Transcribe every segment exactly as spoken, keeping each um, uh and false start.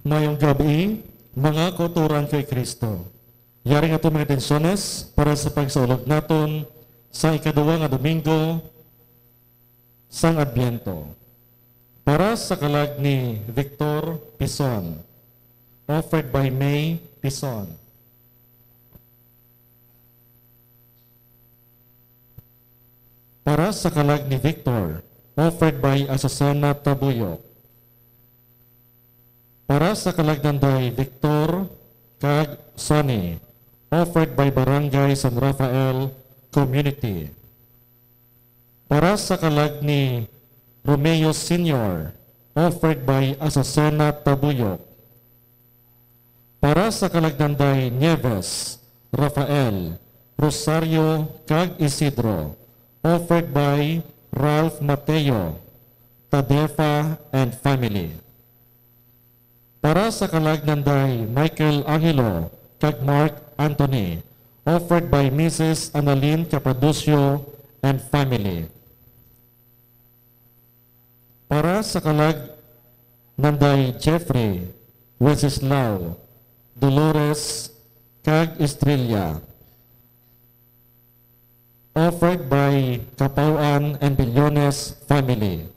Mayong gabi, mga kauturan kay Kristo. Yari nga to mga intensyones para sa pagsaulog naton sa ikaduwa nga Domingo sang Adbyento. Para sa kalag ni Victor Pison, offered by May Pison. Para sa kalag ni Victor, offered by Azucena Tabuyok. Para sa kalag nanday Victor kag Sonny, offered by Barangay San Rafael Community. Para sa kalag ni Romeo Senior, offered by Azucena Tabuyok. Para sa kalag nanday Nieves, Rafael, Rosario, kag Isidro, offered by Ralph Mateo, Tadefa, and family. Para sa kalag nanday Michael Angelo kag Mark Anthony, offered by Missus Annalyn Capadocio and family. Para sa kalag nanday Jeffrey, Wenceslao, Dolores, kag Estrella, offered by Capauan and Billones family.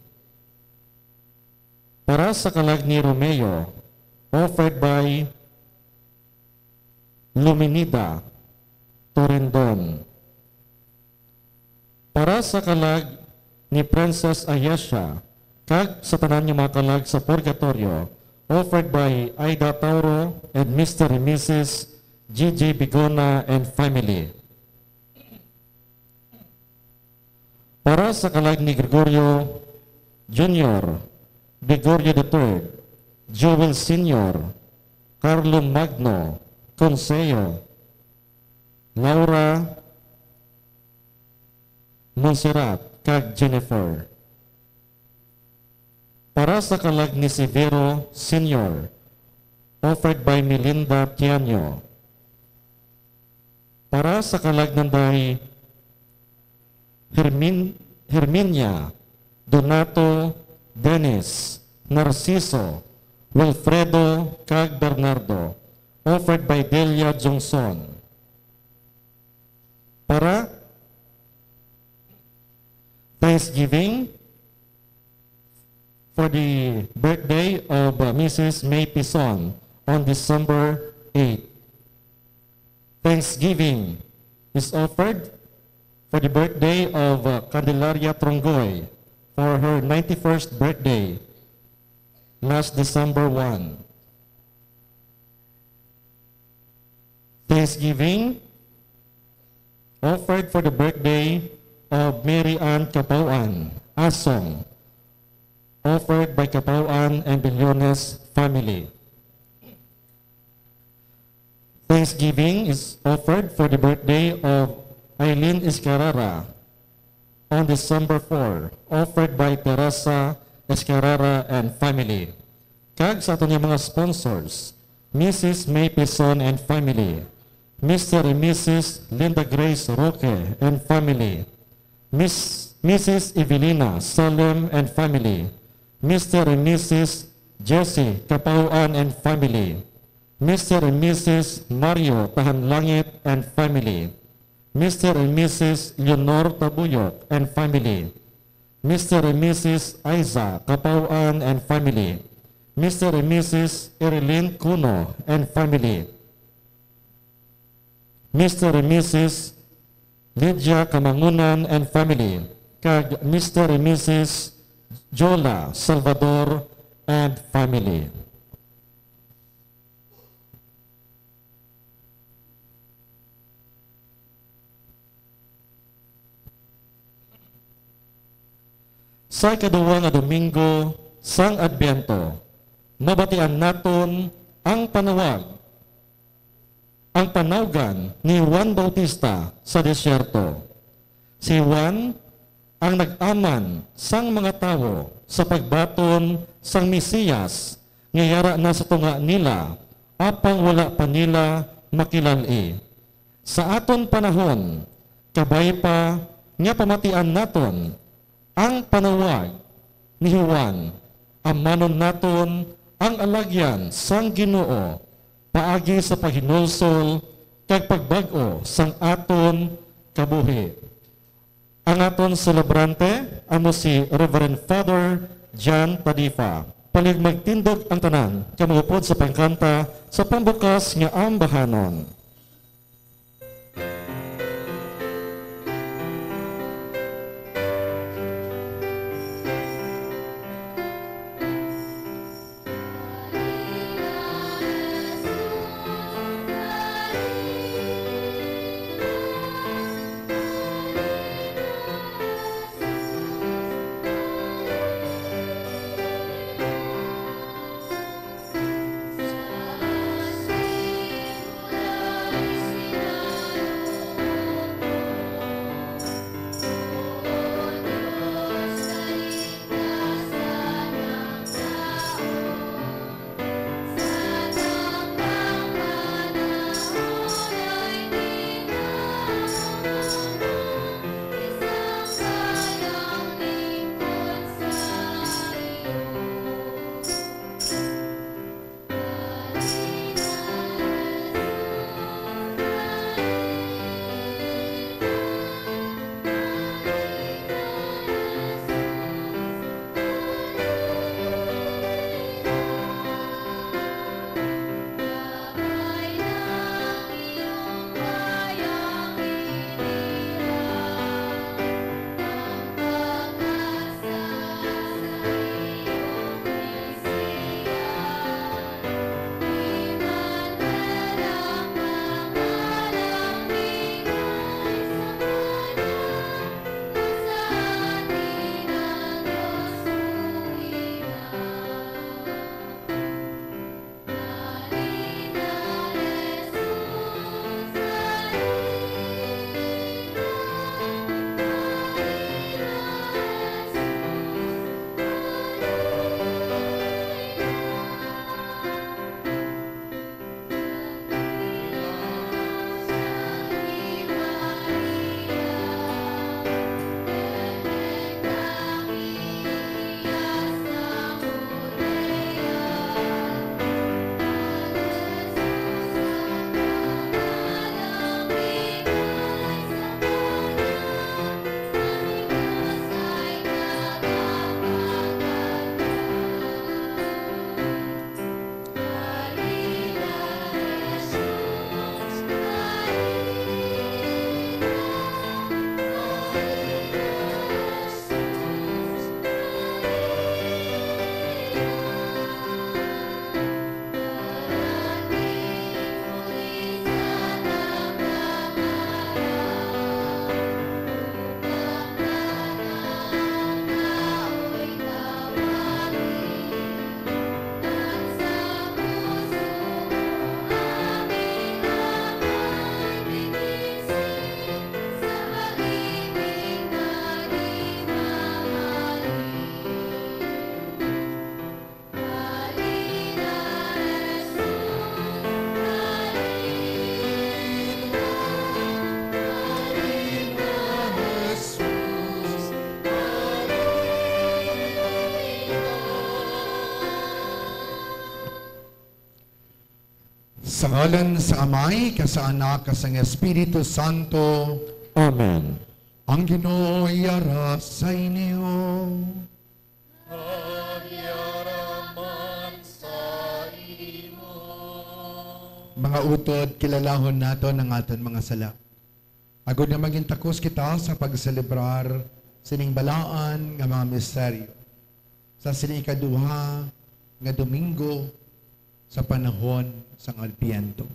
Para sa kalag ni Romeo, offered by Luminida Torendon. Para sa kalag ni Princess Ayesha, kag sa tanan nga mga kalag sa purgatorio, offered by Aida Tauro and Mister and Missus G J Bigona and family. Para sa kalag ni Gregorio Junior, Gregorio the third, Joel Senior, Carlo Magno, Consejo, Laura, Montserrat, kag Jennifer. Para sa kalag ni Severo Senior, offered by Melinda Tiaño. Para sa kalag nanday Hermin-, Herminia, Donato, Dennis, Narciso, Wilfredo, kag Bernardo, offered by Delia Jongson. Para Thanksgiving for the birthday of, uh, Missus May Pison on December eight. Thanksgiving is offered for the birthday of, uh, Candelaria Trongoy for her ninety-first birthday last December one. Thanksgiving offered for the birthday of Mary Ann Capauan Asong, offered by Capauan and Billones family. Thanksgiving is offered for the birthday of Eileen Escarara on December four, offered by Teresa Escarara and family. Kag sa aton nga mga sponsors, Missus May Pison and family, Mister and Missus Linda Grace Roque and family, Miss, Missus Evelina Salem and family, Mister and Missus Jesse Capauan and family, Mister and Missus Mario Tahanlangit and family, Mister and Missus Leonor Tabuyok and family, Mister and Missus Aiza Capauan and family, Mister and Missus Erilyn Cuno and family, Mister and Missus Lydia Kamangunan and family, kag Mister and Missus Jola Salvador and family. Sa ikaduha nga Domingo sang Adbyento, mabatian naton ang panawag, ang panawgan ni Juan Bautista sa desierto. Si Juan ang nag-aman sang mga tawo sa pagbaton sang Mesiyas nga yara na sa tunga nila, apang wala pa nila makilal-i. Sa aton panahon, kabay pa nga pamatian naton ang panawag ni Juan, amanon naton Ang alagyan sang Ginoo paagi sa paghinulsol kag pagbag-o sang aton kabuhi. Ang aton selebrante amo si Reverend Father John Tadifa. Palihog magtindog ang tanan, kag mag-upod sa pagkanta sa pambukas nga ambahanon. Sa ngalan sa Amay, kag sa Anak, kag sa Espiritu Santo. Amen. Ang Ginoo yara sa inyo. Kag yara man sa imo. Mga utod, kilalahon naton ang aton mga sala, agod nga maging takos kita sa pagselebrar sining balaan nga mga misteryo sa sining ikaduha nga Domingo sa panahon sang Adbyento.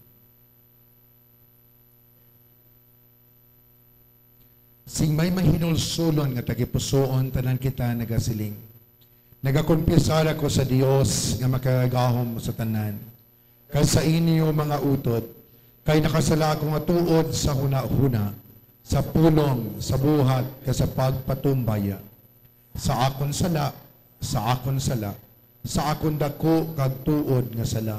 Sing may mahinulsolon nga tagipusoon, tanan kita nagasiling, nagakumpisar ako sa Dios nga Makagagahom sa tanan, kag sa inyo, mga utod, kay nakasala ako nga tuod sa hunahuna, sa pulong, sa buhat, kag sa pagpatumbaya. Sa akon sala, sa akon sala, sa akon daku kag tuod nga sala.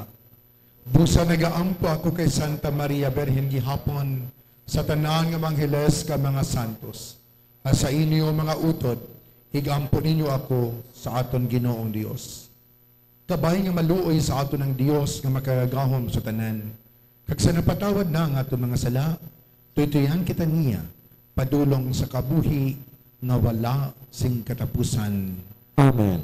Busa nagaampo ako kay Santa Maria Birhen gihapon, sa tanan nga mga angheles kag mga santos, kag sa inyo, mga utod, igampo ninyo ako sa aton Ginoong Dios. Kabay nga maluoy sa aton ang Dios nga makagagahom sa tanan, kag sa napatawad na ang aton mga sala, tuytuyan kita niya padulong sa kabuhi nga wala sing katapusan. Amen.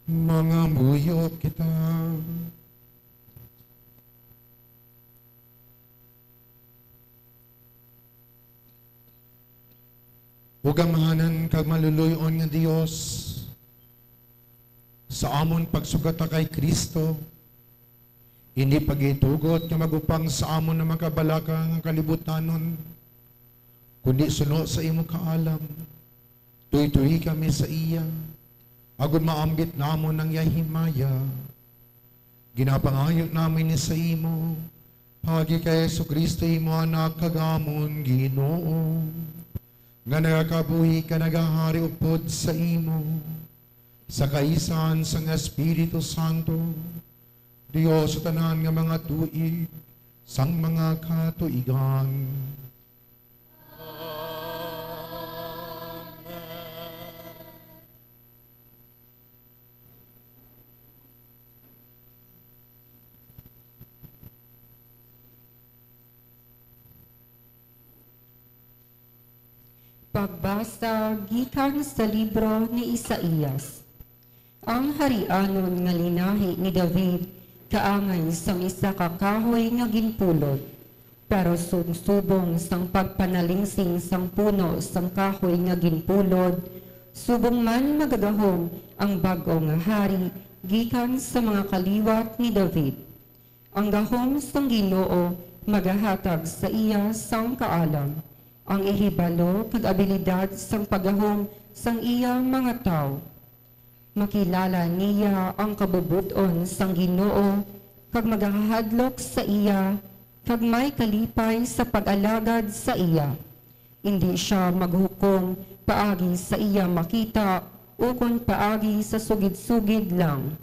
Mangamuyo kita. O gamhanan kag maluluy-on nga Dios, sa amon pagsugata kay Cristo, hindi pagitugot nga magupang sa amon ang makabalaka nga kalibutanon, kundi suno sa imo kaalam, tuytoyi kami sa iya, agod maambit namon ang iya himaya. Ginapangayo namin ini sa imo, paagi kay Jesu-Cristo, imo Anak kag amon Ginoo, nga nagakabuhi kag nagahari upod sa imo, sa kaisan sang Espiritu Santo, Dios sa tanan nga mga tuig sang mga katuigan. Pagbasa gikan sa libro ni Isaias. Ang harianon nga linahi ni David kaangay sang isa ka kahoy nga ginpulod, pero sung-, subong sang pagpanalingsing sang puno sang kahoy nga ginpulod, subong man magagahom ang bag-o nga hari gikan sa mga kaliwat ni David. Ang gahom sang Ginoo magahatag sa iya sang kaalam, ang ihibalo kag abilidad sang paggahom sang iya mga tawo. Makilala niya ang kabubot-on sang Ginoo, kag magahadlok sa iya, kag may kalipay sa pag-alagad sa iya. Indi sia maghukom paagi sa iya makita ukon paagi sa sugid-sugid lang.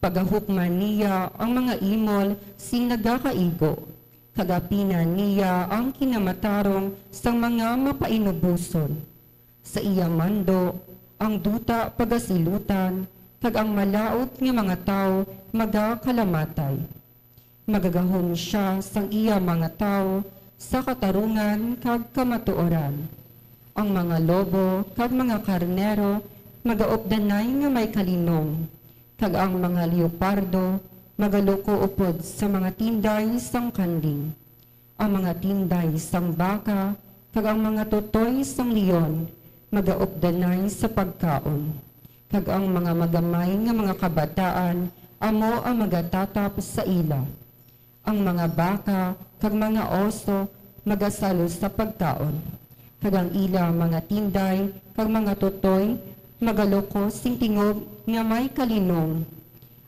Pagahukman niya ang mga imol sing nagakaigo, kag apinan niya ang kinamatarong sang mga mapainuboson. Sa iya mando, ang duta pagasilutan, kag ang malaut nga mga tawo magakalamatay. Magagahom sia sang iya mga tawo sa katarungan kag kamatuoran. Ang mga lobo kag mga karnero magaupdanay nga may kalinom, kag ang mga leopardo magaluko upod sa mga tinday sang kanding. Ang mga tinday sang baka kag ang mga tutoy sang leon magaupdanay sa pagkaon, kag ang mga magamay nga mga kabataan amo ang magatatap sa ila. Ang mga baka kag mga oso magasalo sa pagkaon, kag ang ila mga tinday kag mga tutoy magaluko sing tingog nga may kalinom.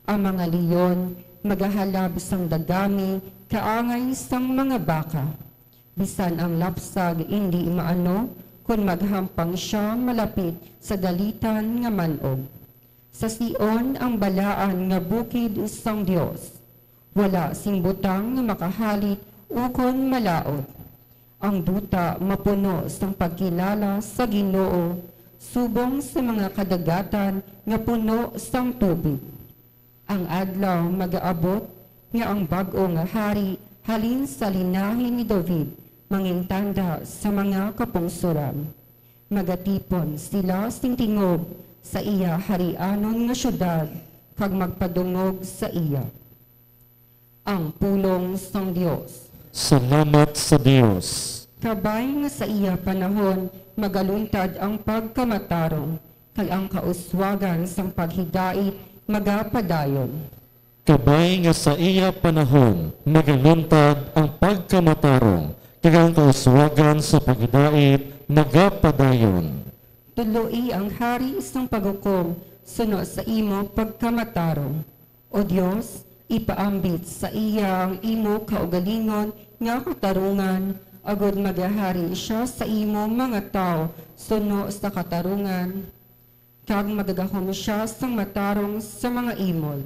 Ang mga leon magahalab sang dagami Kaangay sang mga baka. Bisan ang lapsag indi maano kon maghampang sia malapit sa dalitan nga man-og. Sa Sion ang balaan nga bukid sang Dios. Wala sing butang nga makahalit ukon malaut. Ang duta mapuno sang pagkilala sa Ginoo, subong sa mga kadagatan nga puno sang tubig. Ang adlaw magaabot nga ang bag-o nga hari halin sa linahi ni David mangintanda sa mga kapungsoran. Magatipon sila sing tingob sa iya harianon nga siyudad kag magpadungog sa iya. Ang pulong sang Dios. Salamat sa Dios. Kabay nga sa iya panahon magaluntad ang pagkamatarong, kag ang kauswagan sang paghidait magapadayon. Kabay nga sa iya panahon magaluntad ang pagkamatarong, kag ang kauswagan sa paghidait magapadayon. Tudloi ang hari sang paghukom suno sa imo pagkamatarong. O Dios, ipaambit sa iya ang imo kaugalingon nga katarungan, agod magahari sia sa imo mga tawo suno sa katarungan, kag magagahom sia sang matarong sa mga imol.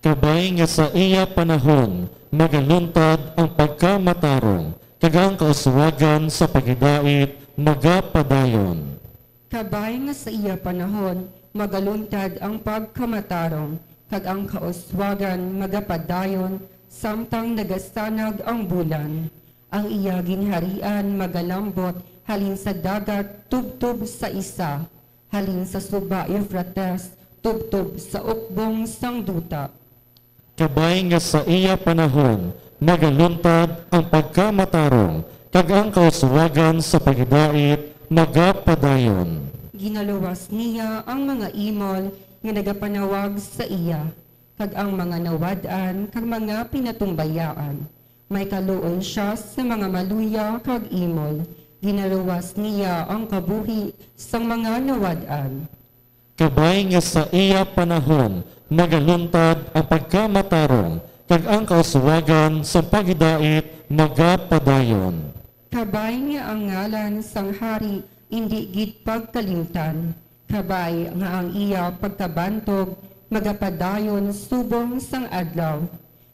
Kabay nga sa iya panahon magaluntad ang pagkamatarong, kag ang kauswagan sa paghidait magapadayon. Kabay nga sa iya panahon magaluntad ang pagkamatarong, kag ang kauswagan magapadayon samtang nagasanag ang bulan. Ang iya ginharian magalambot halin sa dagat tubtob sa isa, halin sa suba Eufrates tubtob sa ukbong sang duta. Kabay nga sa iya panahon magaluntad ang pagkamatarong, kag ang kauswagan sa paghidait magapadayon. Ginaluwas niya ang mga imol nga nagapanawag sa iya, kag ang mga nawad-an kag mga pinatumbayaan. May kaluoy sia sa mga maluya kag imol. Ginaluwas niya ang kabuhi sang mga nawad-an. Kabay nga sa iya panahon magaluntad ang pagkamatarong, kag ang kauswagan sang paghidait magapadayon. Kabay nga ang ngalan sang hari indi gid pagkalimtan, kabay nga ang iya pagkabantog magapadayon subong sang adlaw.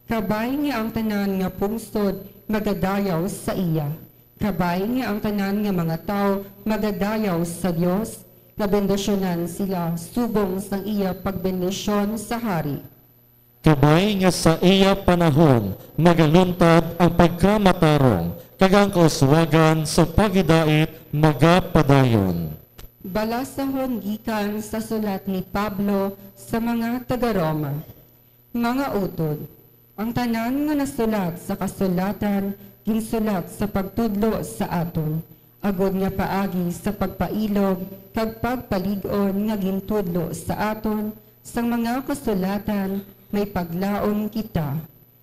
Kabay nga ang tanan nga pungsod magadayaw sa iya. Kabay nga ang tanan nga mga tawo magadayaw sa Dios, nga bendisyonan sila subong sang iya pagbendisyon sa hari. Kabay nga sa iya panahon magaluntad ang pagkamatarong, kag ang kauswagan sa paghidait magapadayon. Balasahon gikan sa sulat ni Pablo sa mga taga-Roma. Mga utod, ang tanan nga nasulat sa kasulatan ginsulat sa pagtudlo sa aton, agod nga paagi sa pagpailob kag pagpalig-on nga gintudlo sa aton sang mga kasulatan may paglaom kita.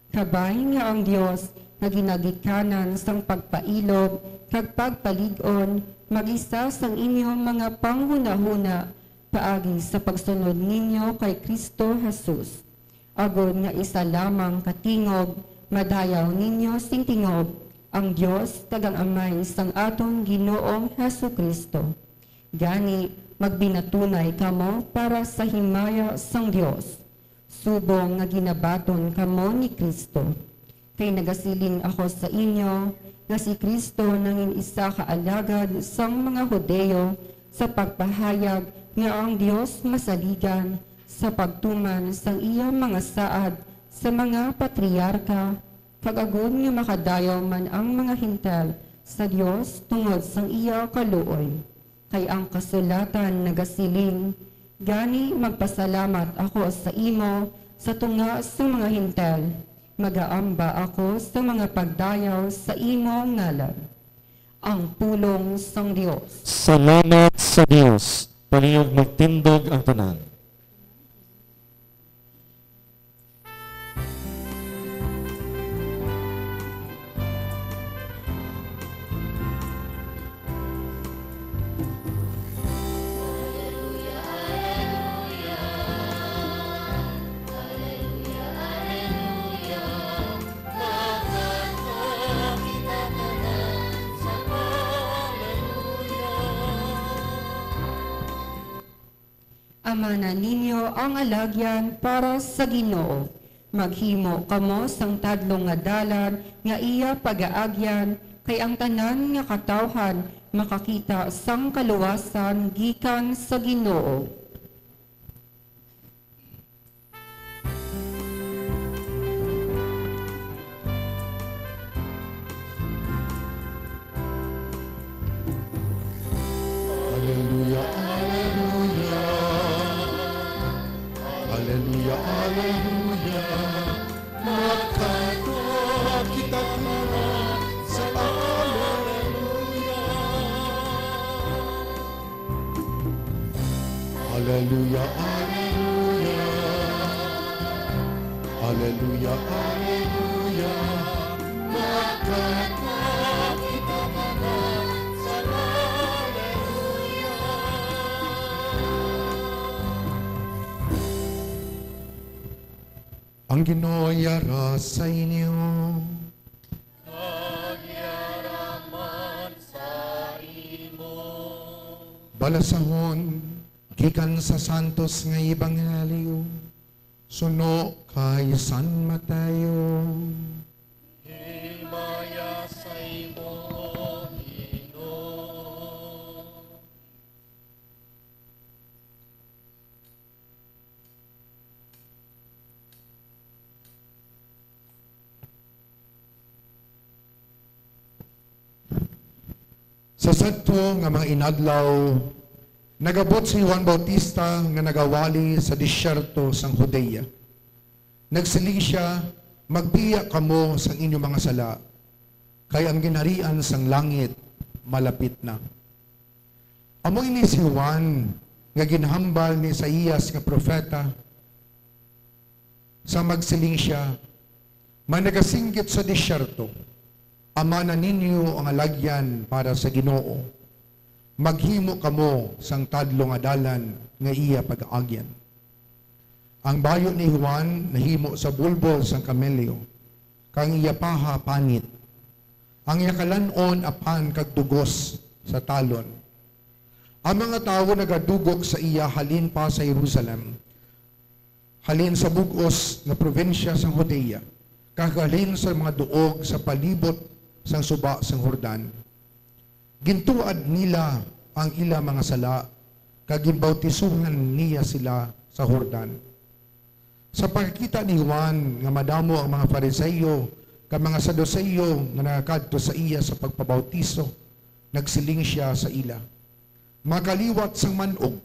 Kabay nga ang Dios nga ginagikanan sang pagpailob kag pagpalig-on mag-isa sang inyo mga panghunahuna paagi sa pagsunod ninyo kay Cristo Jesus. Agod nga isa lamang ka tingog madayaw ninyo sing tingob ang Dios kag ang Amay sang aton Ginoong Jesu-Cristo. Gani, magbinatunay kamo para sa himaya sang Dios, subong nga ginabaton kamo ni Cristo. Kay nagasiling ako sa inyo nga si Cristo nangin isa ka alagad sang mga Hudiyo sa pagpahayag nga ang Dios masaligan sa pagtuman sang iya mga saad sa mga patriarka, kag agod nga makadayaw man ang mga Gentil sa Dios tungod sang iya kaluoy. Kay ang kasulatan nagasiling, "Gani magpasalamat ako sa imo sa tunga sang mga Gentil, magaamba ako sa mga pagdayaw sa imo ngalan." Ang pulong sang Dios. Salamat sa Dios. Palihog magtindog ang tanan. Amanan ninyo ang alagyan para sa Ginoo. Maghimo kamo sang tadlong nga dalan nga iya pagaagyan, kay ang tanan nga katawhan makakita sang kaluwasan gikan sa Ginoo. Aleluya, aleluya. Aleluya, aleluya. Makanta kita nga sa aleluya. Aleluya, aleluya. Aleluya, aleluya. Makanta kita nga sa aleluya. Ang Ginoo yara sa inyo. Kag yara man sa imo. Balasahon gikan sa Santos nga Ebanghelyo suno kay San Mateo. Himaya sa imo, Ginoo. Sa sadto nga mga inadlaw, nagabot si Juan Bautista nga nagawali sa disyerto sang Judea. Nagsiling sia, "Magbiya kamo sang inyo mga sala, kay ang ginharian sang langit malapit na." Amo ini si Juan nga ginhambal ni Isaias nga propeta, sa magsiling sia, "May nagasinggit sa disyerto, 'Amanan ninyo ang alagyan para sa Ginoo, maghimo kamo sang tadlong nga dalan nga iya pag-aagyan.'" Ang bayu ni Juan nahimo sa bulbol sang kamelyo, kag ang iya paha panit, ang iya kalan-on apan kag dugos sa talon. Ang mga tawo nagadugok sa iya halin pa sa Jerusalem, halin sa bug-os nga probinsya sang Judea, kag halin sa mga duog sa palibot sang suba sang Jordan. Gintuad nila ang ila mga sala, kag ginbautisohan niya sila sa Jordan. Sa pagkita ni Juan nga madamo ang mga Fariseo kag mga Saduceo nga nagakadto sa iya sa pagpabautiso, nagsiling sia sa ila, "Mga kaliwat sang man-og,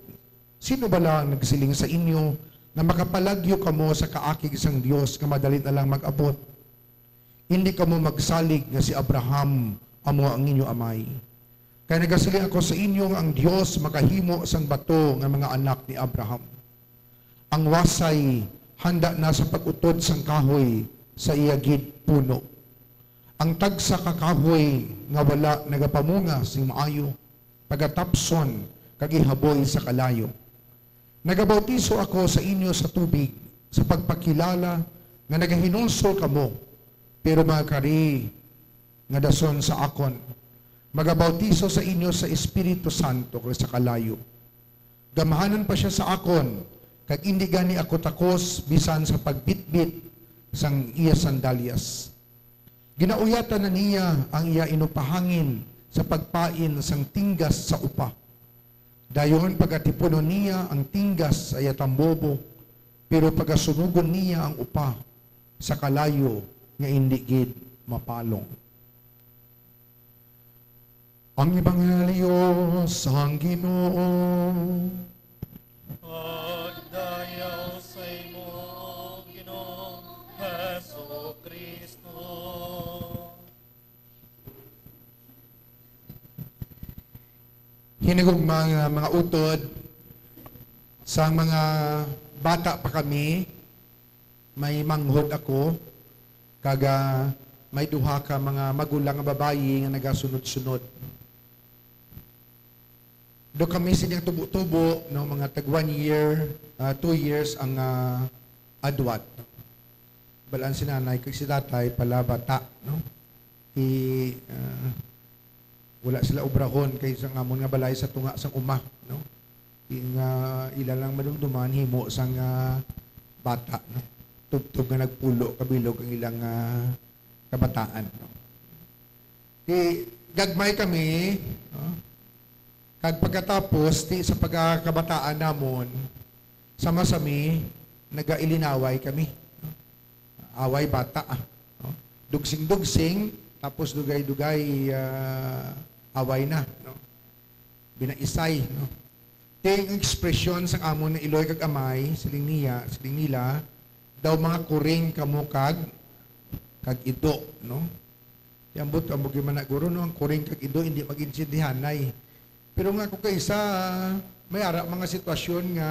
sino bala ang nagsiling sa inyo nga makapalagyo kamo sa kaakig sang Dios nga madali na lang mag-abot? Indi kamo magsalig nga si Abraham amo ang inyo amay. Kay nagasiling ako sa inyo nga ang Dios makahimo sang bato nga mga anak ni Abraham. Ang wasay handa na sa pag-utod sang kahoy sa iya gid puno. Ang tagsa ka kahoy nga wala nagapamunga sing maayo, pagatapson kag ihaboy sa kalayo. Nagabautiso ako sa inyo sa tubig, sa pagpakilala nga nagahinulsol kamo, pero mga kari nga dason sa akon, magabautiso sa inyo sa Espiritu Santo kag sa kalayo. Gamhanan pa sia sa akon, kag indi gani ako takos bisan sa pagbitbit sang iya sandalyas." Ginauyatan na niya ang iya inupahangin sa pagpain sang tinggas sa upa. Dayon pagatipunon niya ang tinggas sa iya tambobo, pero pagasunugon niya ang upa sa kalayo nga indi gid mapalong. Ang Ebanghelyo sang Ginoo. Pagdayaw sa imo, Ginoong Jesu-Cristo. Hinigugma nga mga utod, sang mga bata pa kami, may manghod ako, kag, ah, may duha ka mga magulang nga babayi nga nagasunod-sunod. Do kami sini tubo-tubo, no, mga tag one year, ah, two years ang, ah, adwat. Balaan si nanay kag si tatay pala bata, no? I, ah, wala sila obrahon kay sa amon nga balay sa tunga sang uma, no? Nga ila lang madumduman, himo sang, ah, bata, no? Tubtob nga nagpulo kabilog ang ilang, ah, kabataan, no? Ti, gagmay kami, no? Kag pagkatapos, ti, sa pagkakabataan namon, sama-sami, nagailinaway kami, no? Away bata, ah, no? Dugsing-dugsing, tapos dugay-dugay, ah, away na, no? Binaisay, no? Ti ang ekspresyon sang amon nga iloy kag amay, siling niya, siling nila, daw mga kuring kamo kag, kag ido, no? Ti ambot, ambot gyud man na, guro, no, ang kuring kag ido hindi mag-intindihanay. Pero nga kung kaisa, may ara mga sitwasyon nga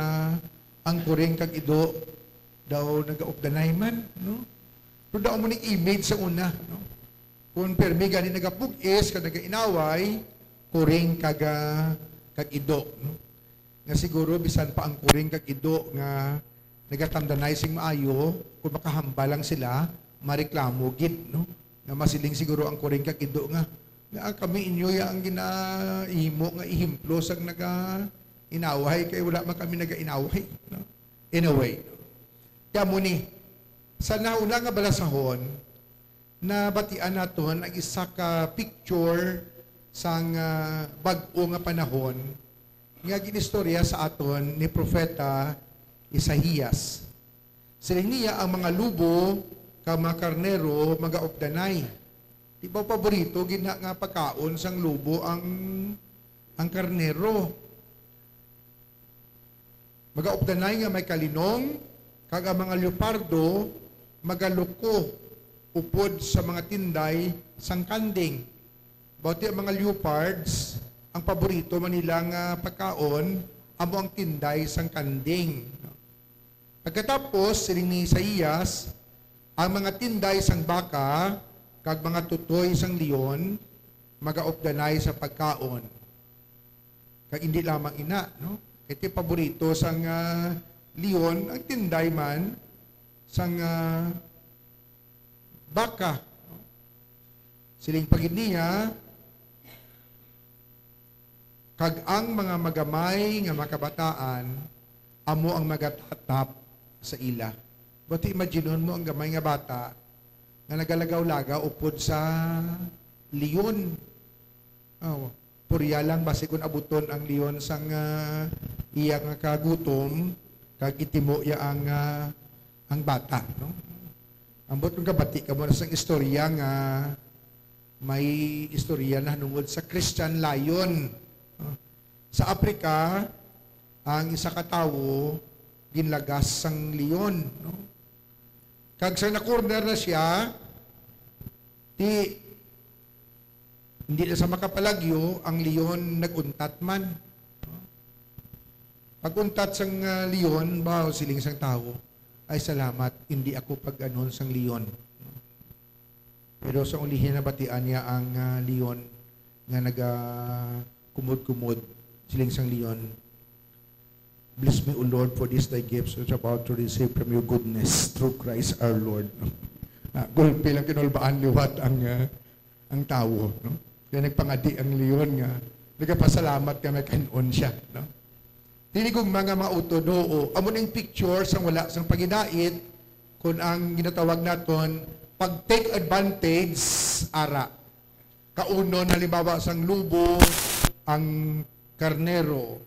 ang kuring kag ido daw nagaupdanay man, no? Pero daw mo ning image sa una, no? Kung permi gani nagapug-is kag nagainaway, kuring kag, ah, kag ido, no? Nga siguro bisan pa ang kuring kag ido nga nagatamdanay sing maayo, kung makahambal lang sila, mareklamo gid, no? Nga masiling siguro ang kuring kag ido nga, nga kami inyo ya ang ginahimo nga ehemplo sang nagainaway, kay wala man kami nagainaway, no? Anyway, kaya mo ni, sa nauna nga balasahon, nabatian naton ang isa ka picture sang, ah, bag-o nga panahon nga ginistorya sa aton ni Propeta Isaias. Siling niya, ang mga lubo kag mga karnero magaupdanay. Di ba paborito gid na nga pagkaon sang lubo ang, ang karnero? Magaupdanay nga may kalinong, kag ang mga leopardo magaluko upod sa mga tinday sang kanding. Bawti ang mga leopards, ang paborito man nila nga pagkaon amo ang tinday sang kanding. Pagkatapos, siling ni Isaias, ang mga tinday sang baka kag mga tutoy sang leon magaupdanay sa pagkaon. Kag hindi lamang ina, no? Kay ti paborito sang, ah, leon ang tinday man sang, ah, baka, no? Siling pa gid niya, kag ang mga magamay nga mga kabataan amo ang magatatap sa ila. But imaginon mo ang gamay nga bata nga nagalagaw-lagaw upod sa leon. Oh, purya lang basi kun abuton ang leon sang, ah, iya nga kagutom, kag itimo iya ang, ah, ang bata, no? Ambot kung kabati ka mo na sang istorya nga may istorya nahanungod sa Christian lion, no? Sa Africa, ang isa ka tawo ginlagas sang leon, no? Kag sa na-corner na siya, ti hindi na sa makapalagyo, ang leon nag-untat man. Pag-untat sang, ah, leon, baw, siling sang tawo, "Ay, salamat, hindi ako pag-anon sang leon." Pero sa ulihi nabatian niya ang, ah, leon nga naga-kumod-kumod, siling sang leon, "Bless me, O Lord, for this thy gifts which about to receive from your goodness through Christ our Lord." Ah, gulpi lang kinulbaan liwat ang, ah, ang tawo, no? Kaya nagpangadi ang leon nga nagapasalamat nga may kan-on siya, no? Tinigugma nga mautod, oo. Amo ning picture sang wala sang paghidait, kun ang ginatawag naton pag-take advantage, ara. Kaunon, halimbawa, sang lubo ang karnero.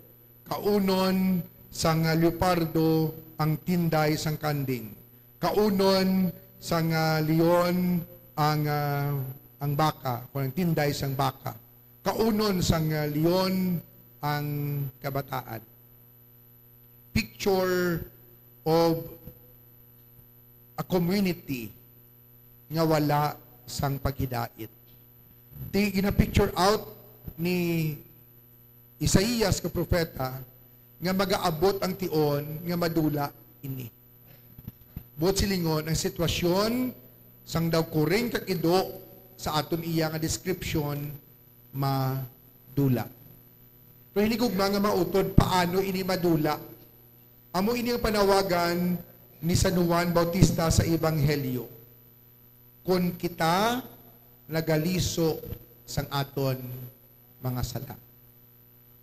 Kaunon sang, ah, leopardo ang tinday sang kanding. Kaunon sang, ah, leon ang, ah, ang baka, kung ang tinday sang baka. Kaunon sang, ah, leon ang kabataan. Picture of a community nga wala sang paghidait. Ti gina-picture out ni Isaias nga propeta nga magaabot ang tion nga madula ini. Buot silingon, ang sitwasyon sang daw kuring kag ido sa aton iya nga description madula. Pero hinigugma nga mautod, paano ini madula? Amo ini ang panawagan ni San Juan Bautista sa Ebanghelyo, "Kon kita nagaliso sang aton mga sala."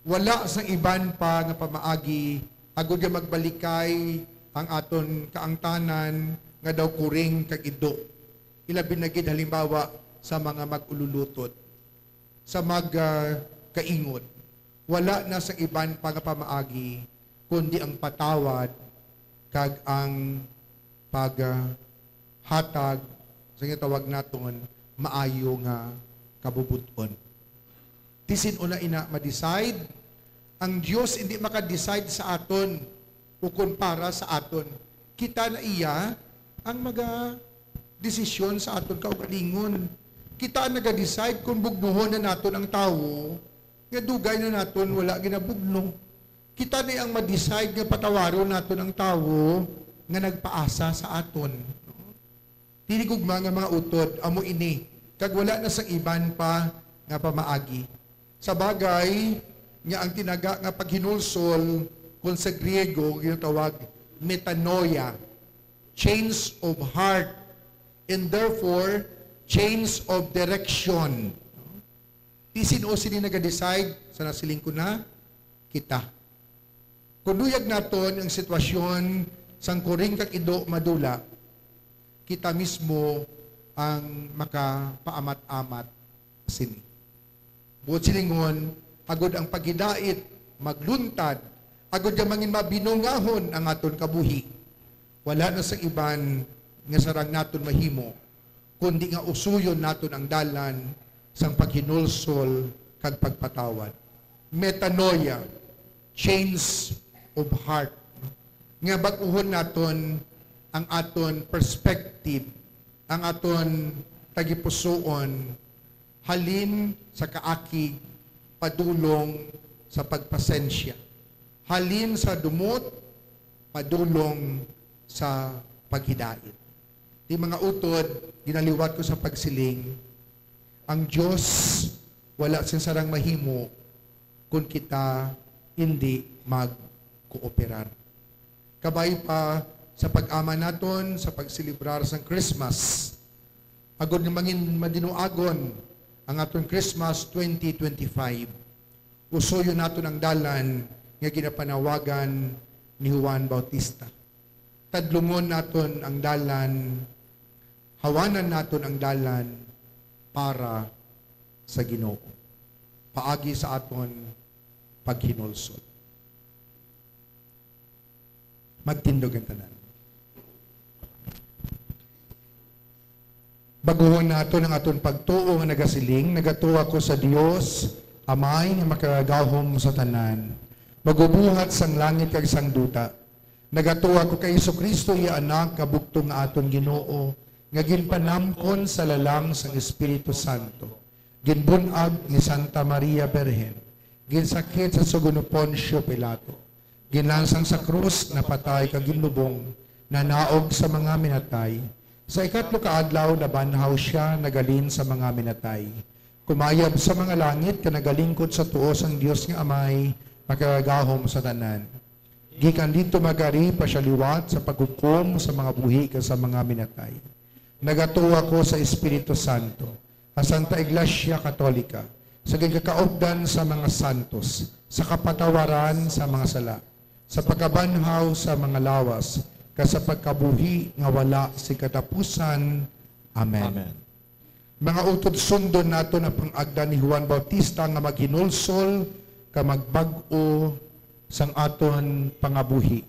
Wala sang iban pa nga pamaagi agod nga magbalikay ang aton kaangtanan nga daw kuring kag ido, ilabi na gid halimbawa sa mga mag-ululutod, sa mag, ah, kaingon. Wala na sang iban pa nga pamaagi kundi ang patawad kag ang pag, ah, hatag sa ginatawag naton maayo nga kabubot-on. Ti sin-o na ina ma-decide? Ang Dios indi maka-decide sa aton ukon para sa aton. Kita na iya ang maga-desisyon sa aton kaugalingon. Kita ang naga-decide kung bugnuhon na naton ang tawo nga dugay na naton wala ginabugno. Kita na ang ma-decide nga patawaron naton ang tawo nga nagpaasa sa aton. Tinigugma nga mga utod, amo ini, kag wala na sang iban pa nga pamaagi. Sa bagay nga ang tinaga nga paghinulsol, kung sa Griego, ginatawag metanoia, change of heart, and therefore, change of direction. Ti sin-o sini naga-decide? Sa nasiling ko na, kita. Kung luyag naton ang sitwasyon sang kuring kag ido madula, kita mismo ang makapaamat-amat sini. Buot silingon, agod ang paghidait magluntad, agod nga mangin mabinungahon ang aton kabuhi, wala na sa iban nga sarang naton mahimo, kundi nga usuyon naton ang dalan sang paghinulsol kag pagpatawad. Metanoia, change of heart. Nga bag-uhon naton ang aton perspective, ang aton tagipusoon, halin sa kaakig padulong sa pagpasensya, halin sa dumot padulong sa paghidait. Ti mga utod, ginaliwat ko sa pagsiling, ang Dios wala sing sarang mahimo kon kita indi magkooperar. Kabay pa sa pag-ama naton sa pagselebrar sang Christmas, agod nga mangin madinuagon ang aton Christmas twenty twenty-five, usuyon naton ang dalan nga ginapanawagan ni Juan Bautista. Tadlungon naton ang dalan, hawanan naton ang dalan para sa Ginoo, paagi sa aton paghinulsol. Magtindog ang tanan. Baguhon naton ang aton pagtuo nga nagasiling, "Nagatuo ako sa Dios, Amay nga makagagahom sa tanan, magubuhat sang langit kag sang duta. Nagatuo ako kay Jesu-Cristo, iya Anak, nga bugtong nga aton Ginoo, nga ginpanamkon sa lalang sang Espiritu Santo, ginbun-ag ni Santa Maria Birhen, ginsakit sa sugo ni Poncio Pilato, ginlansang sa krus, napatay kag ginlubong, nanaog sa mga minatay. Sa ikatlo ka adlaw nabanhaw sia, nagalin sa mga minatay. Kumayab sa mga langit kag nagalingkod sa tuo sang Dios nga Amay, makagagahom sa tanan. Gikan didto magari pa sia liwat sa paghukom sa mga buhi kag sa mga minatay. Nagatuo ako sa Espiritu Santo, sa Santa Iglesia Katolika, sa ginkaupdan sa mga santos, sa kapatawaran sa mga sala, sa pagkabanhaw sa mga lawas, kag sa pagkabuhi nga wala sing katapusan. Amen." Amen. Mga utod, sundon naton ang pang-agda ni Juan Bautista nga maghinulsol kag magbag-o sang aton pangabuhi.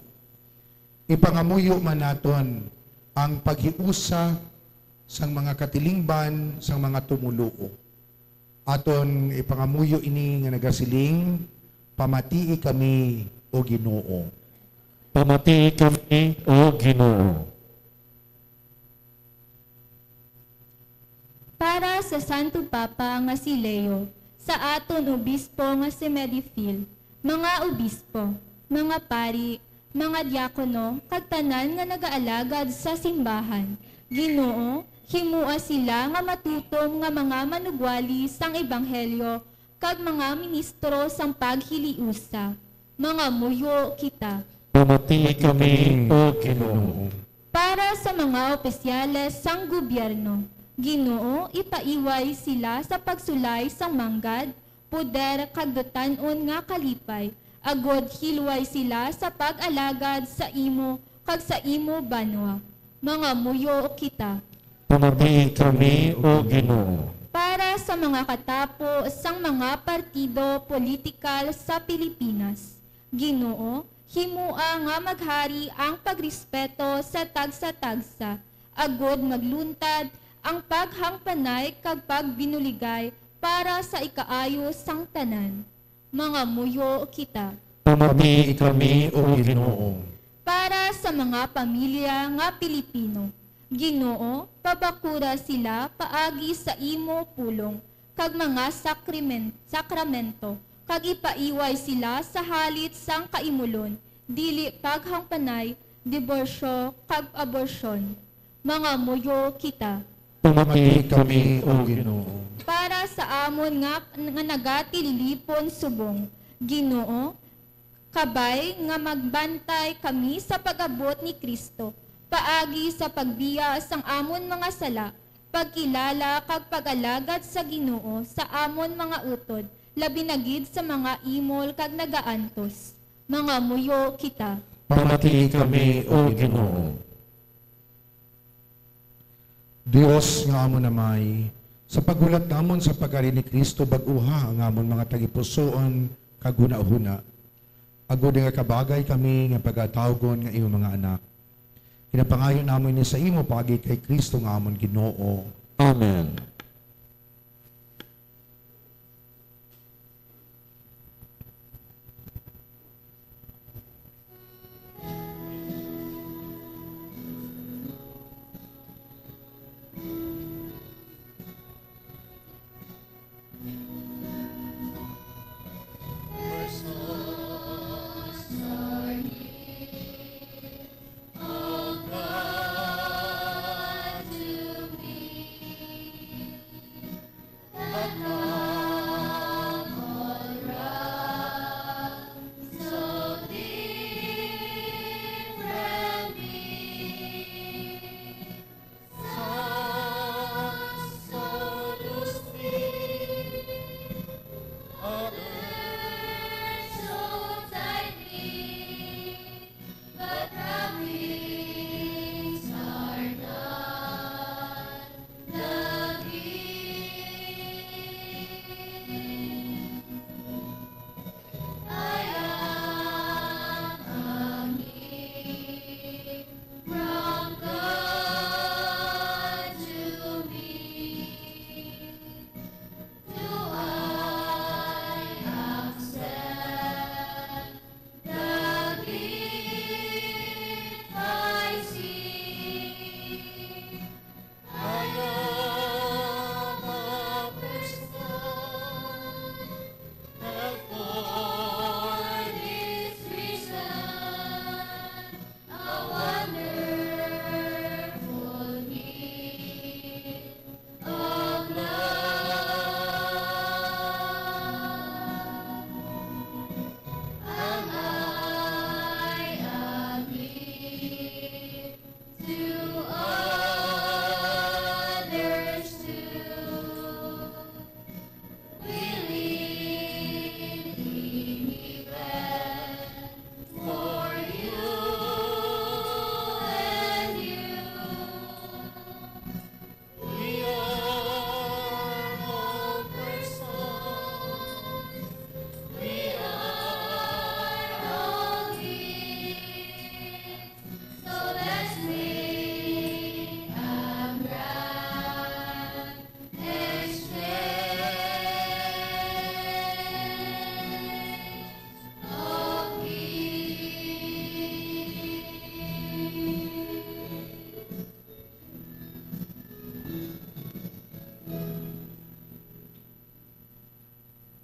Ipangamuyo man naton ang paghiusa sang mga katilingban sang mga tumoluo. Aton ipangamuyo ini nga nagasiling, "Pamatii kami, O Ginoo." Pamatii kami, O Ginoo. Para sa Santo Papa nga si Leo, sa aton obispo nga si Medifil, mga obispo, mga pari, mga diakono, kag tanan nga nagaalagad sa simbahan, Ginoo, himoa sila nga matutom nga mga manugwali sang ebanghelyo kag mga ministro sang paghiliusa. Mangamuyo kita. Pamatii kami, O Ginoo. Para sa mga opisyales sang gobyerno, Ginoo, ipaiway sila sa pagsulay sang manggad, poder, kag dutan-on nga kalipay, agod hilway sila sa pag-alagad sa imo kag sa imo banwa. Mangamuyo kita. Pamatii kami, O Ginoo. Para sa mga katapo sang mga partido politikal sa Pilipinas, Ginoo, himoa nga maghari ang pagrespeto sa tagsa-tagsa, agod magluntad ang paghangpanay kag pagbinuligay para sa ikaayo sang tanan. Mangamuyo kita. Pamatii kami, O Ginoo. Para sa mga pamilya nga Pilipino, Ginoo, pabakura sila paagi sa imo pulong kag mga sakrimen-, sakramento, kag ipaiway sila sa halit sang kaimulon, dili paghangpanay, diborsyo, kag abortion. Mangamuyo kita. Pamati kami, O Ginoo. Para sa amon nga, nga nagatililipon subong, Ginoo, kabay nga magbantay kami sa pag-abot ni Cristo, paagi sa pagbiya sang amon mga sala, pagkilala kag pag-alagad sa Ginoo sa amon mga utod, labi na gid sa mga imol kag nagaantos. Mangamuyo kita. Pamati kami, O Ginoo. Dios nga amon Amay, sa paghulat namon sa pagkari ni Cristo, bag-uha ang amon mga tagipusoon kag hunahuna, agod nga kabagay kami nga pagatawgon nga imo mga anak. Ginapangayo namon ini sa imo paagi kay Cristo nga amon Ginoo. Amen.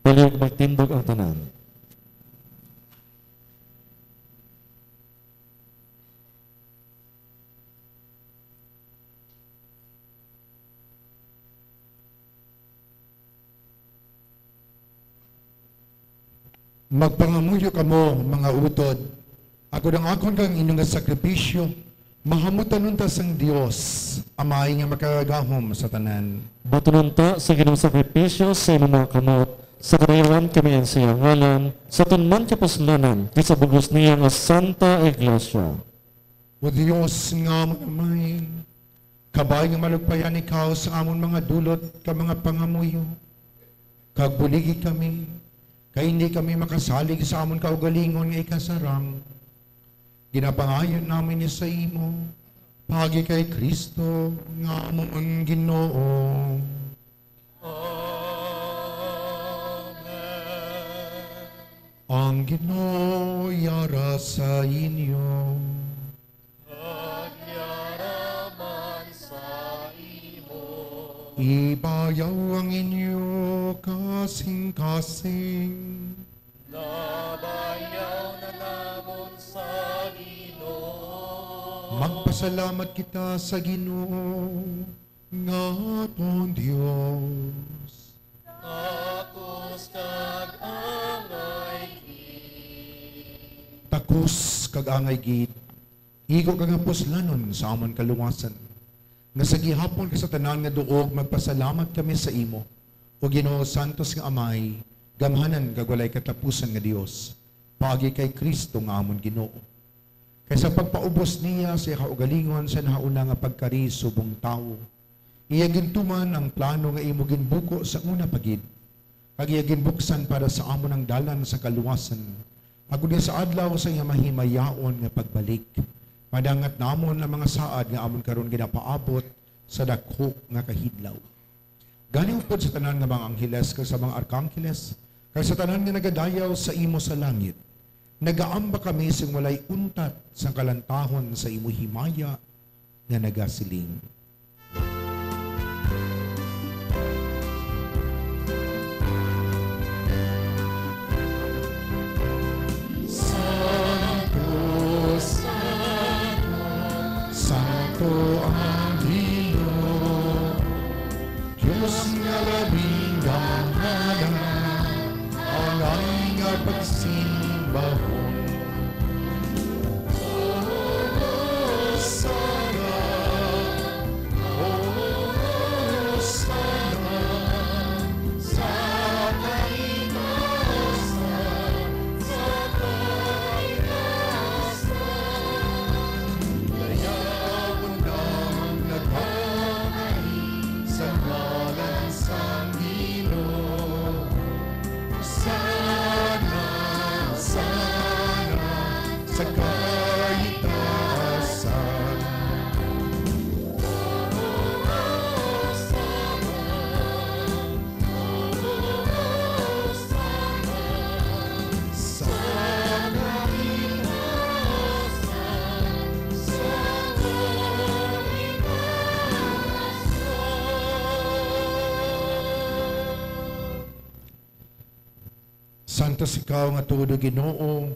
Palihog magtindog ang tanan. Magpangamuyo kamo, mga utod, agod ang akon kag inyo nga sakripisyo mahamutanon ta sang Dios, Amay nga makagagahom sa tanan. Batunon ta sa Ginoong sakripisyo sa imong mga kamot, Sa kadayawan kami ang siya ngalan, sa aton man kapuslanan, kay sa bug-os niya nga Santa Iglesia. O Dios nga amon Amay, kabay nga malugpayan ikaw sa amon mga dulot kag mga pangamuyo, kag buligi kami, kay hindi kami makasalig sa amon kaugalingon nga ikasarang. Ginapangayo namin ni sa imo, paagi kay Cristo nga amon Ginoo. Amen. Ang Ginoo yara sa inyo. Agyara man sa imo. Ibayaw ang inyo kasing-kasing. Nabayaw na namon sa Ginoo. Magpasalamat kita sa Ginoo nga aton Dios. Takos kag angay gid. Takos kag angay gid, igo kag kapuslanon sa amon kaluwasan, nga sa gihapon kag sa tanan nga duog magpasalamat kami sa imo, O Ginoo, santos nga Amay, gamhanan kag walay katapusan nga Dios, paagi kay Cristo nga amon Ginoo. Kay sa pagpaubos niya sa iya kaugalingon sa nahauna nga pagkari subong tawo, iya gintuman ang plano nga imo ginbuko sa una pa gid, kag iya ginbuksan para sa amon ang dalan sa kaluwasan, agod nga sa adlaw sa iya mahimayaon nga pagbalik, madangat namon ang mga saad nga amon karon ginapaabot sa daku nga kahidlaw. Gani, upod sa tanan nga mga angheles kag sa mga arkangheles, kag sa tanan nga nagadayaw sa imo sa langit, nagaamba kami sing walay untat sang kalantahon sa imo himaya nga nagasiling: Santo, santo, santo ang Ginoo, Dios nga labing gamhanan, angay nga pagsimbahon. Hosana, Hosana, sa kaitaasan, sa kaitaasan. Layawon ang nagkakahi sa ngalan sang Ginoo. Sana, sana, sa kaitaasan. Santos ikaw nga tuod, O Ginoo,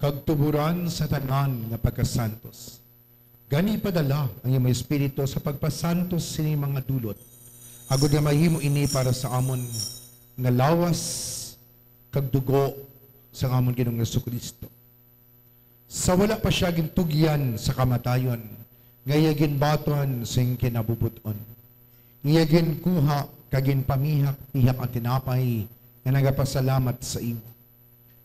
kag tuboran sa tanan nga pagkasantos. Gani, ipadala ang imo Espiritu sa pagpasantos sini mga dulot, agod nga mahimo ini para sa amon nga lawas kag dugo sang amon Ginoong Jesu-Cristo. Sa wala pa sia gintugyan sa kamatayon, nga iya ginbaton sing kinabubot-on, iya ginkuha kag ginpamihak-pihak ang tinapay nga nagapasalamat sa imo,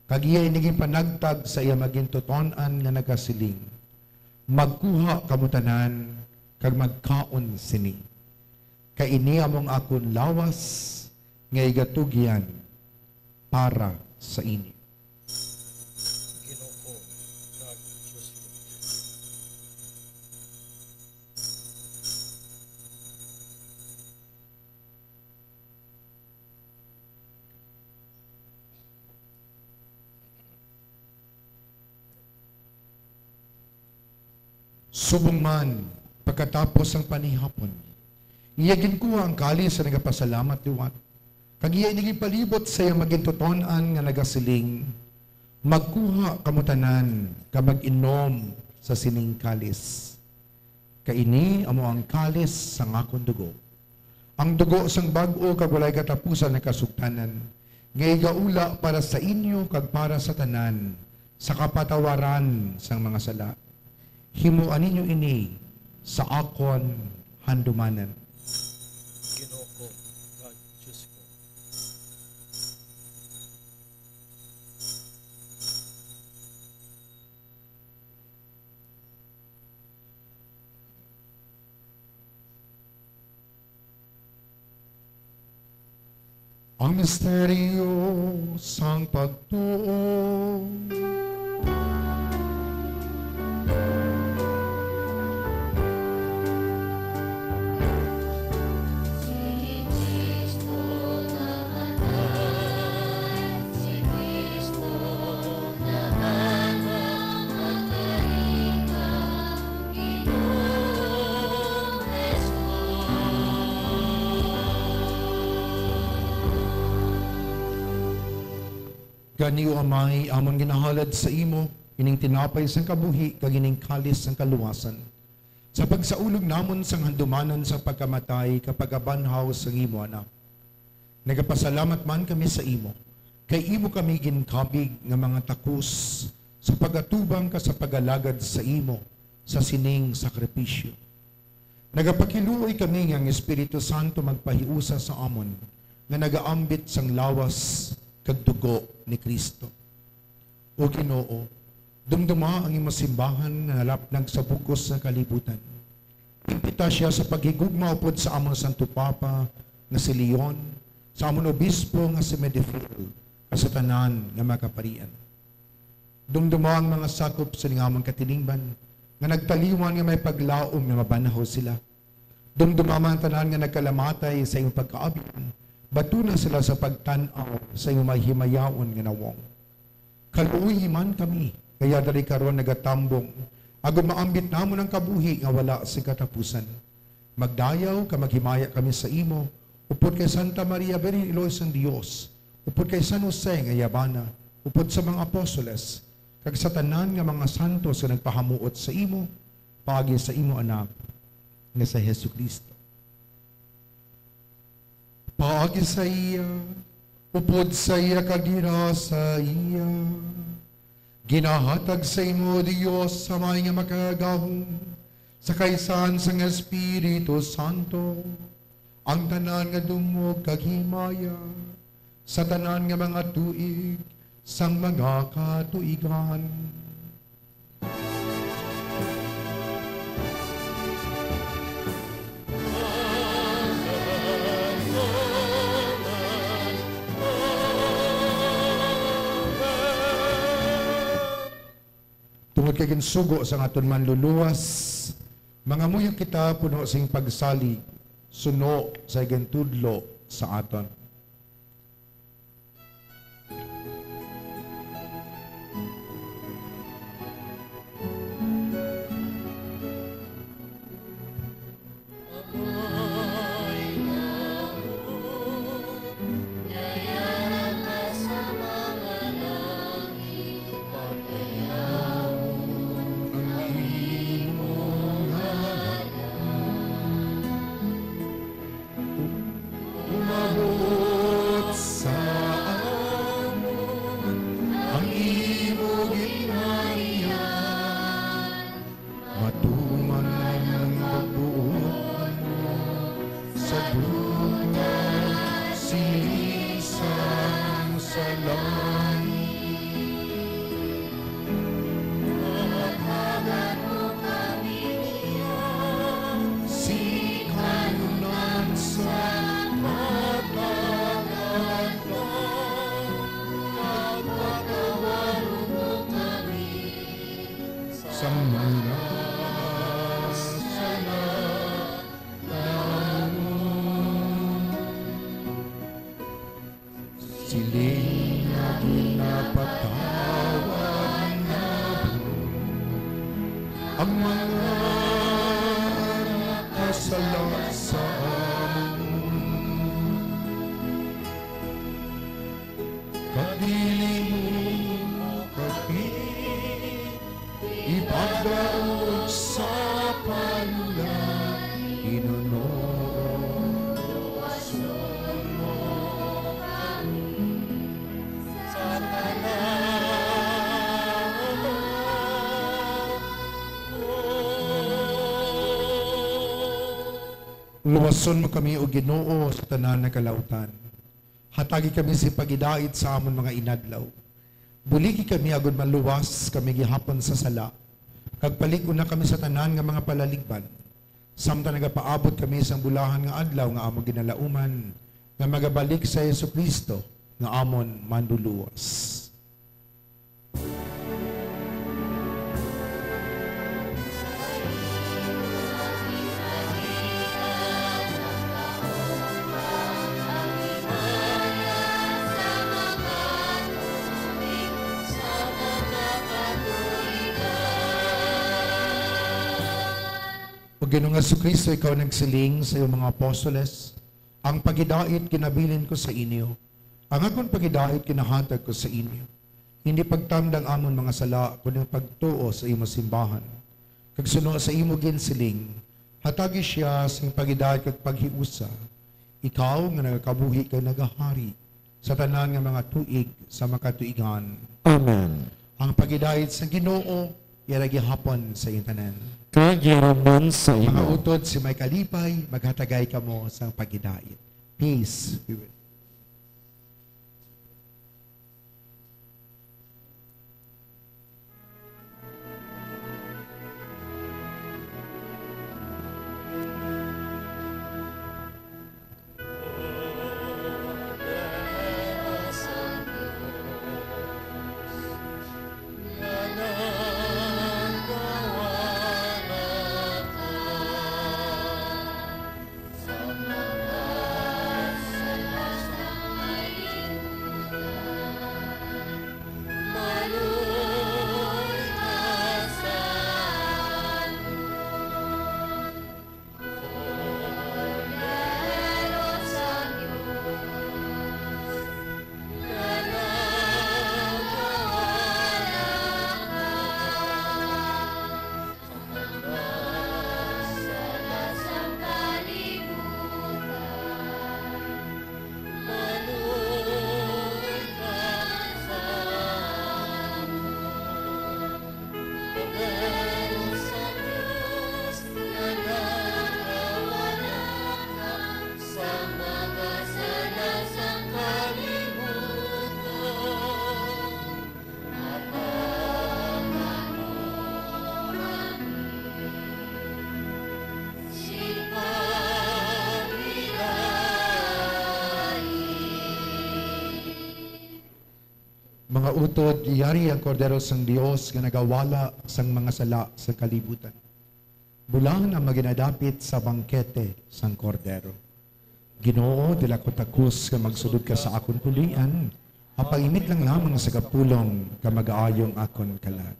kag iya ini ginpanagtag sa iya magintuton-an nga nagasiling: Magkuha kamo tanan kag magkaon sini, kay ini amo ang akon lawas nga igatugyan para sa inyo. Ginoo ko kag Dios ko. Subong man, pagkatapos sang panihapon, iya ginkuha ang kalis sa nagapasalamat liwat, kag iya ini ginpalibot sa iya magintuton-an nga nagasiling: Magkuha kamo tanan kag mag-inom sa sining kalis, kay ini amo ang kalis sang akon dugo, ang dugo sang bag-o kag walay katapusan nga kasugtanan, nga igaula para sa inyo kag para sa tanan sa kapatawaran sang mga sala. Himoa ninyo ini sa akon handumanan. Ginoo ko kag Dios ko. Ang misteryo sang pagtuo. Gani, O Amay, amon ginahalad sa imo ining tinapay sang kabuhi kag ining kalis sang kaluwasan, sa pagsaulog namon sang handumanan sang pagkamatay kag pagkabanhaw sang imo Anak. Nagapasalamat man kami sa imo, kay imo kami ginkabig nga mga takos sa pag-atubang kag sa pag-alagad sa imo sa sining sakripisyo. Nagapakiluoy kami nga ang Espiritu Santo magpahiusa sa amon nga nagaambit sang lawas kag dugo ni Cristo. O Ginoo, dumduma ang imo simbahan nga nalapnag sa bug-os nga kalibutan. Impita sia sa paghigugma upod sa amon Santo Papa nga si Leon, sa amon Obispo nga si Medefil, kag sa tanan nga mga kaparian. Dumduma ang mga sakop sa lingamon katilingban nga nagtaliwan nga may paglaom nga mabanhaw sila. Dumduma man ang tanan nga nagkalamatay sa imong pagkaabyan, batuna sila sa pagtan-aw sa imong mahimayaon nga nawong. Kaluoyi man kami, kaya diri karon nagatambong, agod maambit namon ang kabuhi nga wala sing katapusan. Magdayaw ka, maghimaya kami sa imo, upod kay Santa Maria, Birhen Iloy sang Dios, upod kay San Jose nga yabana, upod sa mga apostoles, kag sa tanan nga mga santos nga nagpahamuot sa imo, paagi sa imo Anak nga si Jesu-Cristo. Paagi sa iya, upod sa iya, kag gira sa iya, ginahatag sa imo, Dios Amay nga Makagagahom, sa kaisahan sang Espiritu Santo, ang tanan nga dungog kag himaya sa tanan nga mga tuig sang mga katuigan. Tungod kay ginsugo sang aton Manluluwas, mangamuyo kita puno sing pagsalig suno sa gintudlo sa aton. Umabot sa amon ang imo gingharian, matuman ang pagbuot mo sa duta siling sang sa langit. Hatagan mo kami niya sing kahayunan sa matag adlaw, kag patawaron mo kami sa mga sala namon. Siling nga ginapatawad namon ang mga nakasala sa amon. Kag dili mo kami ipagdaog sa paluya, Ginoo. Luwason mo kami, O Ginoo, sa tanan nga kalautan. Hatagi kami sing paghidait sa amon mga inadlaw. Buligi kami agod maluwas kami gihapon sa sala, kag palig-ona kami sa tanan nga mga palaligban, samtang nagapaabot kami sang bulahan nga adlaw nga amon ginalauman, nga magabalik sa Jesu-Cristo nga amon Manluluwas. O Ginoong Jesu-Cristo, ikaw nagsiling sa iyong mga apostoles, "Ang pagidait ginabilin ko sa inyo, ang akon pagidait ginahatag ko sa inyo. Hindi pagtamda ang amon mga sala, kundi ang pagtuo sa imo simbahan. Kag suno sa imo ginsiling, hatagi siya sing pagidait kag paghiusa, ikaw nga nagakabuhi kag nagahari sa tanan nga mga tuig sa makatuigan." Amen. Ang pagidait sang Ginoo yara gihapon sa inyo tanan. Kag yara man sa imo. Mga utod, si may kalipay maghatagay kamo sang pagidait. Peace be with you. Mga utod, yari ang Kordero sang Dios nga nagawala sang mga sala sang kalibutan. Bulahan ang maginadapit sa bangkete sang Kordero. Ginoo, dili ako takos nga magsulod ka sa akon puloy-an, apan ingit lang lamang sa kapulong ka magaayo ang akon kalag.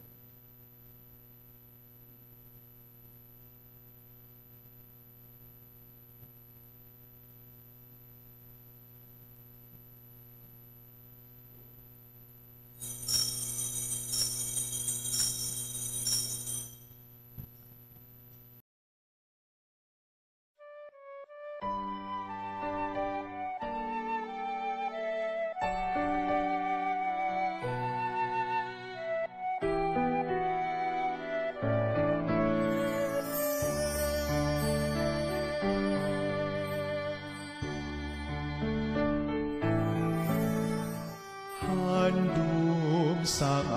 Handom sang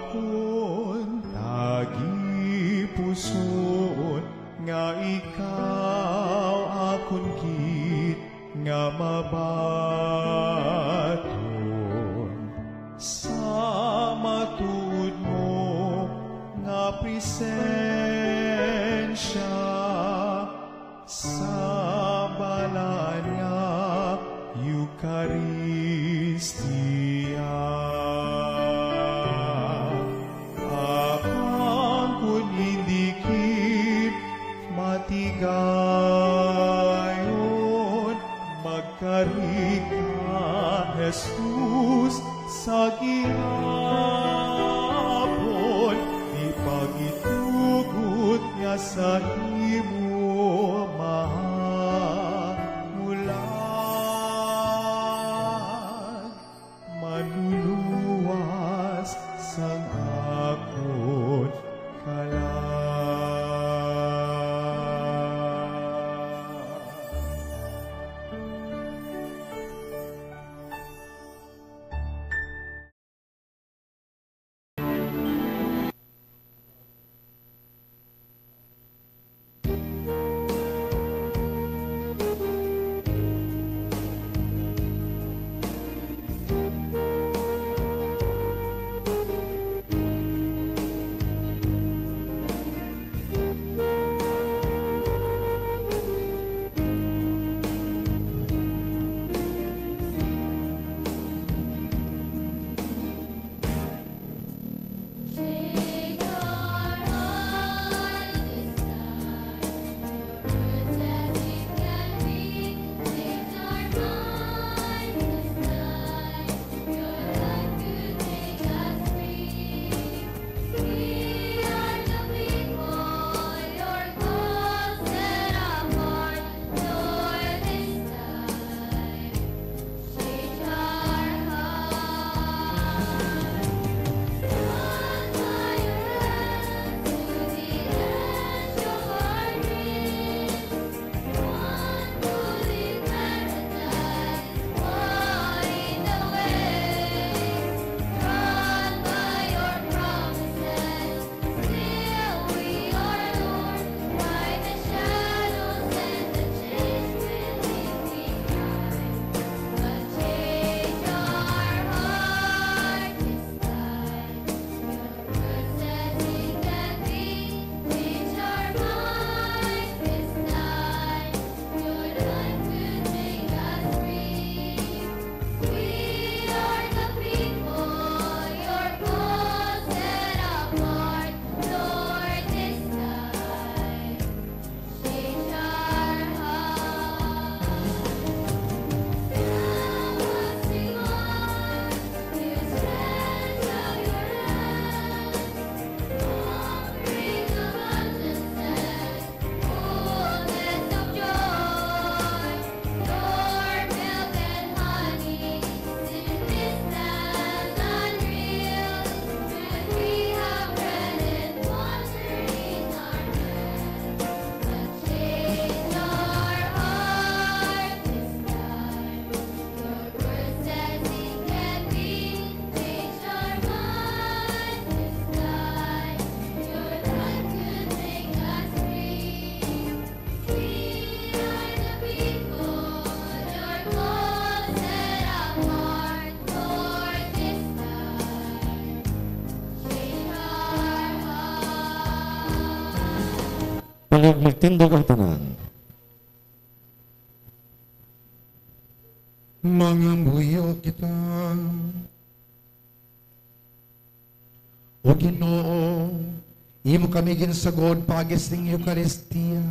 akon tagipusoon, nga ikaw akon gid nga mabaton. Sa matuod mo nga presensya, sa balaan nga Eukaristia. Apan kon hindi gid matigayon, magkari ka, Jesus, sa gihapon, di pagitugot nga sa imo mahulat, manluluwas sang akon kalag. Palihog magtindog ang tanan. Mangamuyo kita. O Ginoo, imo kami ginsagod paagi sing Eukaristia.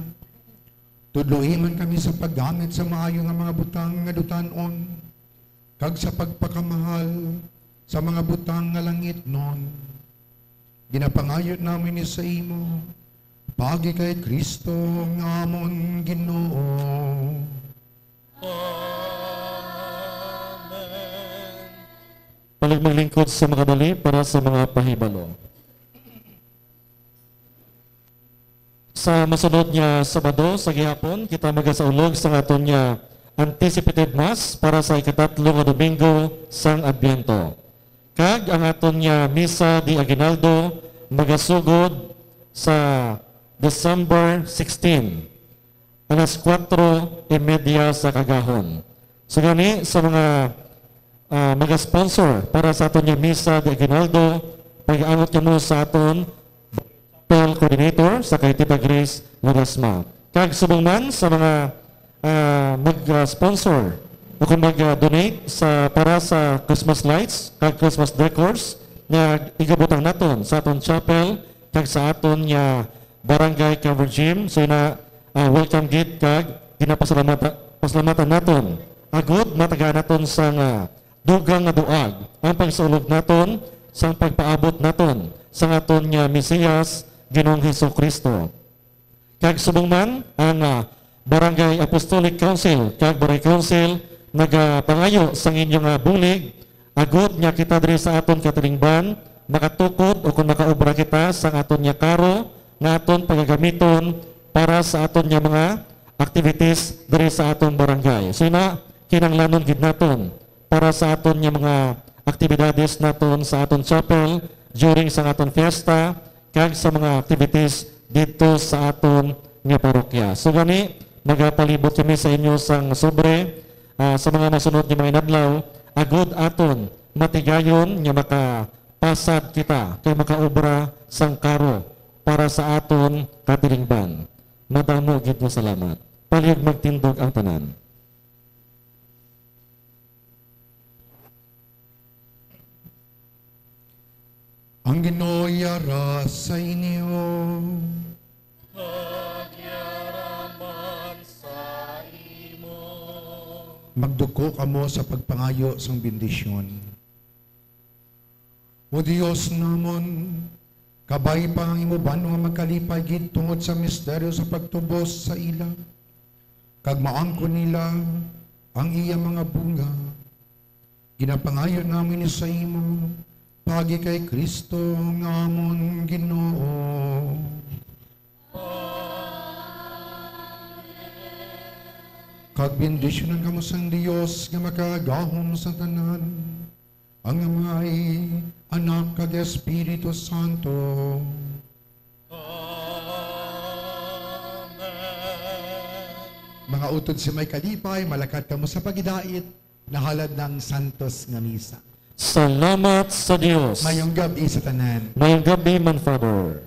Tudloi man kami sa paggamit sa maayo nga mga butang nga dutan-on, kag sa pagpakamahal sa mga butang nga langitnon. Ginapangayo namin ini sa imo, paagi kay Cristo nga amon Ginoo. Amen. Palihog maglingkod sa mga dali para sa mga pahibalo. Sa masunod nga Sabado sa gihapon, kita magasaulog sa aton nga anticipated Mass para sa ikatatlo nga Domingo sang Adbyento. Kag ang aton nga Misa de Aguinaldo magasugod sa December sixteen, alas kuwatro y media sa kaagahon. So gani, sa mga, ah, mag-sponsor para sa aton nga Misa de Aguinaldo, pag-angot kamo sa aton Chapel Coordinator sa kay Tita Grace Ledesma. Kag subong man sa mga, ah, mag-sponsor o kung mag-donate sa, para sa Christmas lights kag Christmas decors nga igabutang naton sa aton chapel kag sa aton nga barangay cover gym. So, ina, ah, welcome gid kag ginapasalamata-, pasalamatan naton. Agud matagaan naton sang dugang nga duag ang pagsaulog naton sang pagpaabot naton sang aton nga Mesiyas, Ginoong Jesu-Cristo. Kag subong man ang, ah, Barangay Apostolic Council kag Barangay Council nagapangayo sang inyo nga bulig, agud nga kita diri sa aton katilingban makatukod o kon makaobra kita sang aton nga karo nga aton pagagamiton para sa aton nga mga activities diri sa aton barangay. So, ina, kinahanglanon gid naton para sa aton nga mga aktibidades naton sa aton chapel during sa aton fiesta kag sa mga activities didto sa aton nga parokya. So gani, nagapalibot kami sa inyo sang sobre, ah, sa mga masunod nga mga inadlaw, agud aton matigayon nga makapasad kita kag makaobra sang karo para sa aton katilingban. Madamo gid nga salamat. Palihog magtindog ang tanan. Ang Ginoo yara sa inyo. Kag yara man sa imo. Magduko kamo sa pagpangayo sang bendisyon. O Dios namon, kabay pa ang imo banwa magkalipay gid tungod sa misteryo sa pagtubos sa ila, kag maangkon nila ang iya mga bunga. Ginapangayo namin sa imo, paagi kay Cristo nga amon Ginoo. Kag bendisyonan kamo sang Dios nga makagagahom sa tanan, ang Amay, Anak, kag Espiritu Santo. Amen. Mga utod sa may kalipay, malakat kamo sa pagidait, nahalad na ang santos nga misa. Salamat sa Dios. Mayong gab-i sa tanan. Mayong gab-i man, Father.